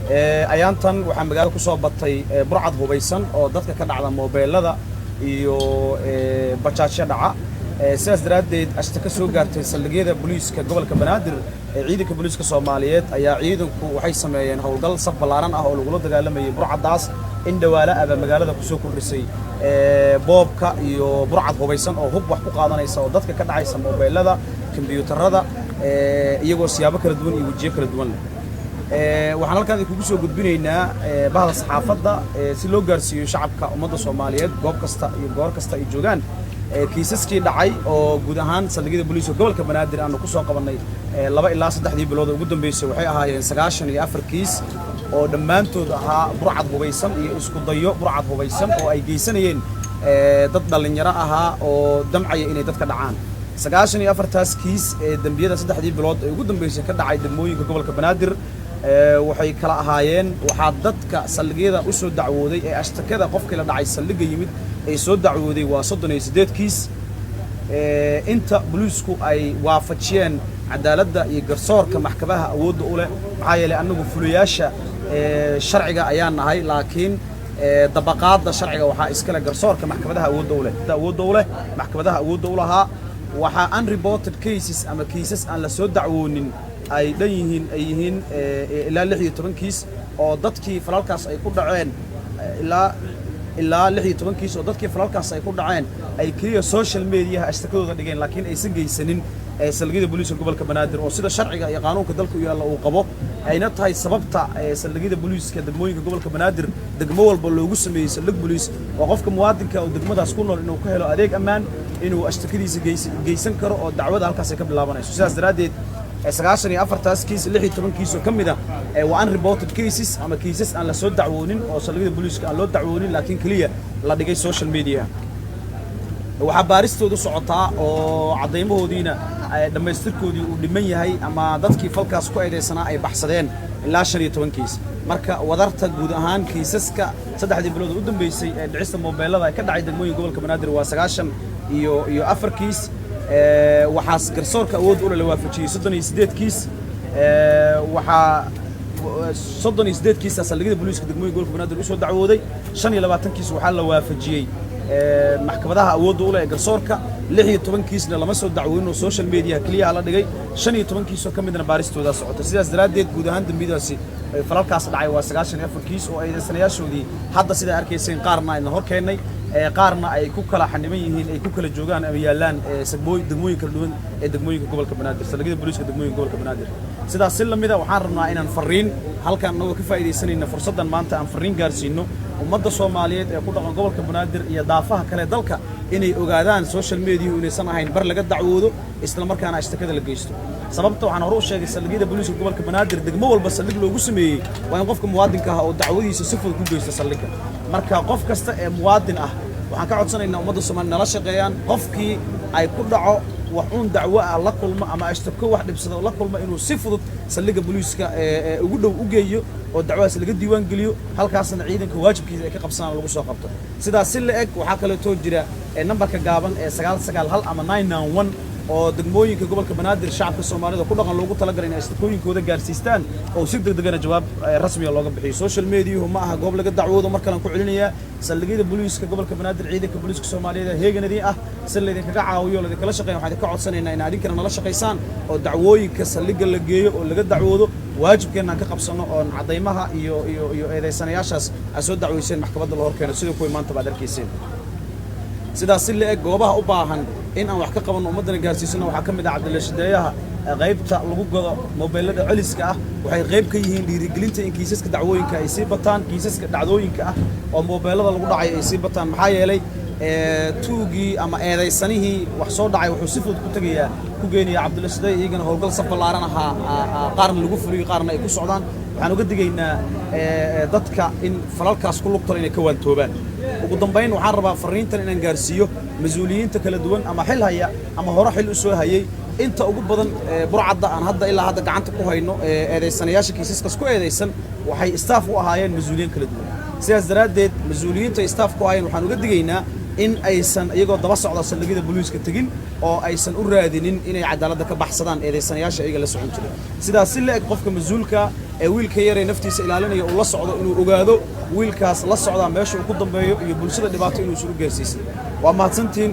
Ayaantan waxaa magaalada ku soo batay burcad hubaysan oo dadka ka dhacda moobeelada iyo bajaajyo dhaca. Sidaas daraaddeed, ashtaka soo gaartay saldhigyada booliiska gobolka Banaadir ee ciidanka booliiska Soomaaliyeed ayaa ciidanku waxay sameeyeen howlgal saf ballaaran ah oo lagula dagaalamayay burcaddaas in dhawaala aba magaalada kusoo kordhisay boobka iyo burcad hubaysan oo hub wax ku qaadanaysa oo dadka ka dhacaysa moobeelada, kombiyuutarada, iyagoo siyaabo kala duwan iyo wejiyo kala duwan leh. Waxaan halkaan idinkugu soo gudbinaynaa bahda saxaafadda si loo gaarsiiyo shacabka ummadda Soomaaliyeed goob kasta iyo goor kasta ay joogaan kiisaskii dhacay oo guud ahaan saldhigyada booliiska gobolka Banaadir aanu ku soo qabannay 2 ilaa 3dii bilood oo ugu dambeysay. Waxay ahaayeen 94 kiis oo dhammaantood ahaa burcad hubaysan iyo isku dayo burcad hubaysan oo ay geysanayeen dad dhallinyaro ahaa oo damcaya inay dadka dhacaan. 94-taas kiis ee dembiyada 3dii bilood ee ugu dambeysay ka dhacay degmooyinka gobolka Banaadir waxay kala ahaayeen: waxaa dadka saldhigyada u soo dacwooday ee ashtakada qofkii la dhacay saldhigga yimid ee soo dacwooday waa 38 kiis. Inta boliisku ay waafajiyeen cadaaladda iyo garsoorka maxkamadaha awoodda u leh, maxaa yeelay annagu fulayaasha sharciga ayaan nahay, laakiin dabaqaadda sharciga waxaa iskale garsoorka maxkamadaha awoodda u leh, awoodda u leh maxkamadaha awoodda u lahaa. Waxaa unreported cases ama kiisas aan la soo dacwoonin ay dhan yihiin, ay yihiin ilaa 16 kiis oo dadkii falalkaas ay ku dhaceen, ilaa 16 kiis oo dadkii falalkaas ay ku dhaceen ay keliya social mediaha ashtakadooda dhigeen, laakiin aysan geysanin saldhigyada booliiska gobolka Banaadir, oo sida sharciga iyo qaanuunka dalka u yaalla uu qabo ayna tahay sababta saldhigyada booliiska degmooyinka gobolka Banaadir degmo walba loogu sameeyey saldhig booliis oo qofka muwaadinka oo degmadaas ku nool inuu ka helo adeeg ammaan, inuu ashtakadiisa geysan karo oo dacwada halkaas ay ka bilaabanayso. Sidaas daraaddeed, 94-taas kiis, 16 kiis oo ka mid ah waa unreported cases ama kiisas aan la soo dacwoonin oo saldhigyada booliiska aan loo dacwoonin, laakiin keliya la dhigay social media. Waxaa baaristoodu socotaa oo caddaymahoodiina dhammaystirkoodii uu dhiman yahay ama dadkii falkaas ku eedaysanaa ay baxsadeen ilaa 15 kiis. Marka wadarta guud ahaan kiisaska 3dii bilood oo u dambeysay ee dhicista moobeelada ka dhacay degmooyin gobolka Banaadir waa 94 kiis. Waxaas garsoorka awood ule la waafajiyey 38 kiis. Waxaa 38 kiisaa saldhigyada booliiska degmooyinka gobolka Banaadir usoo dacwooday. 25 kiis waxaa la waafajiyey maxkamadaha awoodda u leh ee garsoorka. 16 kiisna lama soo dacwoonin oo social media keliyaha la dhigay. 15 kiis oo ka midna baaristoodaa socota. Sidaas daraaddeed, guud ahaan dembiyadaasi falalkaas dhacay waa 94 kiis oo eedeysanayaashoodii hadda sidaa arkayseen qaarna ayna hor keennay, qaarna ay ku kala xaniban yihiin, ay ku kala joogaan ama yaallaan degmooyin kala duwan ee degmooyinka gobolka Banaadir, saldhigyada booliiska degmooyinka gobolka Banaadir. Sidaas si lamida, waxaan rabnaa inaan farriin halkan annagoo ka faa'iidaysanayna fursaddan maanta aan farriin gaarsiino ummadda Soomaaliyeed ee ku dhaqan gobolka Banaadir iyo daafaha kale dalka inay ogaadaan social mediahu inaysan ahayn bar laga dacwoodo isla markaana ashtakada la geysto. Sababta waxaan hore u sheegay saldhigyada booliiska gobolka Banaadir degmo walba saldhig loogu sameeyey waa in qofka muwaadinka ah oo dacwadiisa si fudud ku geysto saldhigga. Marka qof kasta ee muwaadin ah waxaan ka codsanaynaa ummadda Soomaaliya nala shaqeeyaan, qofkii ay ku dhaco wax uun dacwo ah la kulmo ama ashtako wax dhibsado la kulmo, inuu si fudud saldhigga booliiska ee ugu dhow u geeyo oo dacwadaas laga diiwaan geliyo, halkaasna ciidanka waajibkiisa ay ka qabsanaan, lagu soo qabto. Sidaas si la eg, waxaa kaleetoo jira nambarka gaaban ee 991 ama 991 oo degmooyinka gobolka Banaadir shacabka Soomaalida ku dhaqan loogu talagalay inay ashtakooyinkooda gaarsiistaan oo si degdegana jawaab rasmiga looga bixiyo. Social mediahu ma aha goob laga dacwoodo. Mar kalean ku celinayaa, saldhigyada booliiska gobolka Banaadir ciidanka booliiska Soomaaliyeed ee heeganadii ah si laydinkaga caawiyo, laydinkala shaqeeya. Waxaan idinka codsanaynaa in adinkana nala shaqaysaan oo dacwooyinka saldhigga la geeyo oo laga dacwoodo waajibkeenna aan ka qabsanno, oon caddaymaha iyo eedaysanayaashaas aad soo dacweyseen maxkamadda la hor keeno, sida kuwii maanta baad arkayseen. Sidaas si la eg, goobaha u baahan in aan wax ka qabanno, ummaddana gaarsiisano, waxaa ka mid ah Cabdilla Shideeyaha, qaybta lagu gado mobeelada celiska ah. Waxay qayb ka yihiin dhiirigelinta in kiisaska dacwooyinka ay sii bataan, kiisaska dhacdooyinka ah oo mobeelada lagu dhacay ay sii bataan, maxaa yeelay tuugii ama eedaysanihii wax soo dhacay wuxuu si fudud ku tegayaa, ku geenaya Cabdilla Shideey. Iyagana howlgal saf ballaaran ahaa, qaarna lagu fuliyo, qaarna ay ku socdaan. Waxaan uga digaynaa dadka in falalkaas ku lugtalo inay ka waantoobaan. Ugu dambayn, waxaan rabaa farriintan inaan gaarsiiyo mas-uuliyiinta kala duwan ama xil haya ama hore xil u soo hayay. Inta ugu badan burcadda aan hadda ilaa hadda gacanta ku hayno, eedaysanayaasha kiisaskaas ku eedaysan, waxay staff u ahaayeen mas-uuliyiin kala duwan. Sidaas daraaddeed, mas-uuliyiinta ay staff ku ahaayeen waxaan uga digaynaa In aysan iyagoo daba socda saldhigyada booliiska tegin oo aysan u raadinin inay cadaaladda ka baxsadaan eedaysanayaasha iyaga la socon jiray. Sidaas si la eg, qofka mas-uulka ee wiilka yaree naftiisa ilaalinaya uu la socdo, inuu ogaado wiilkaas la socdaa meesha uu ku dambeeyo iyo bulshada dhibaato inuusan u gaarsiisin. Waa mahadsantihiin.